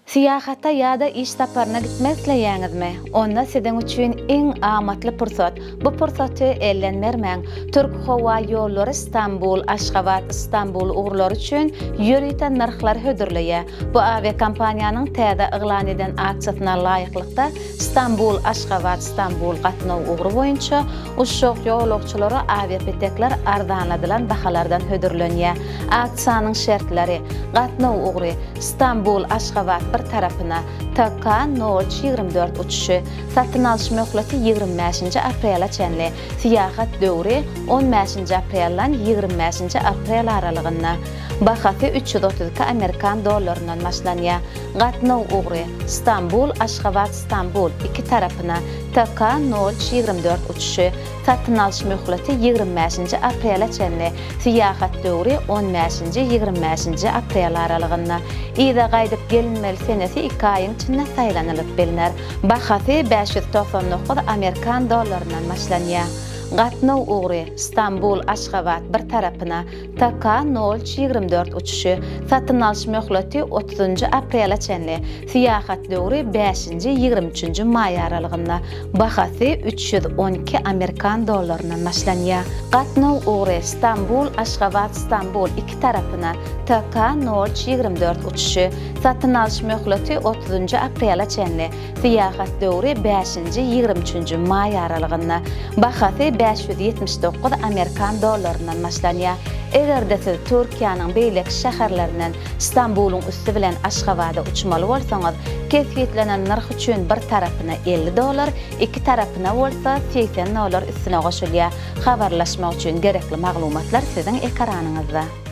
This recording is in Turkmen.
Syýahata ýa-da iş saparyna gitmek isleýäňizmi? Onda siziň üçin iň amatly pursat. Bu pursaty elden bermäň! Türk howa ýollary Stambul, Aşgabat, Stambul ugurlary üçin ýörite nyrhlar hödürleýär. Bu awiakompaniýanyň täze yglan eden aksiýasyna laýyklykda, Stambul, Aşgabat, Stambul gatnaw ugry boýunça uçjak ýolagçylara awiapetekler arzanladylan bahalardan hödürlenýär. Aksiýanyň şertleri, Gatnaw ugry, Stambul, Aşgabat bir tarapyna, TK nol üç 24 uçuşy, satyn alyş möhleti 25-nji aprele çenli, syýahat döwri on bäşinji aprelden 25-nji aprel aralygynda. Bahasy 332 amerikan dollaryndan başlanýar. Gatnaw ugry, Stambul, Aşgabat, Stambul, iki tarapyna, TK nol üç 24 uçuşy, Satyn alyş möhleti 25-nji aprele çenli, syýahat döwri on bäşinji, 25-nji aprel aralygynda. Yza gaýdyp gelinmeli senesi iki aýyň içinde saýlanylyp bilner. Bahasy 599 amerikan dollaryndan başlanýar. Gatnaw ugry, Stambul, Aşgabat, bir tarapyna, TK nol üç 24 uçuşy. Satyn alyş möhleti otuzynjy aprele çenli. Syýahat döwri bäşinji, 23-nji maý aralygynda. Bahasy 312 amerikan dollaryndan başlanýar. Gatnaw ugry, Stambul, Aşgabat, Stambul, iki tarapyna, TK nol üç 24 uçuşy. Satyn alyş möhleti otuzynjy aprele çenli. Syýahat döwri bäşinji, 23-nji maý aralygynda. Bahasy 579 amerikan dollaryndan başlanýar. Eger-de siz Türkiýäniň beýleki şäherlerinden Stambulyň üsti bilen Aşgabada uçmaly bolsaňyz, kesgitlenen nyrh üçin bir tarapyna 50 dollar, iki tarapyna bolsa 80 dollar üstüne goşulýar. Habarlaşmak üçin gerekli maglumatlar siziň ekaranyňyzda.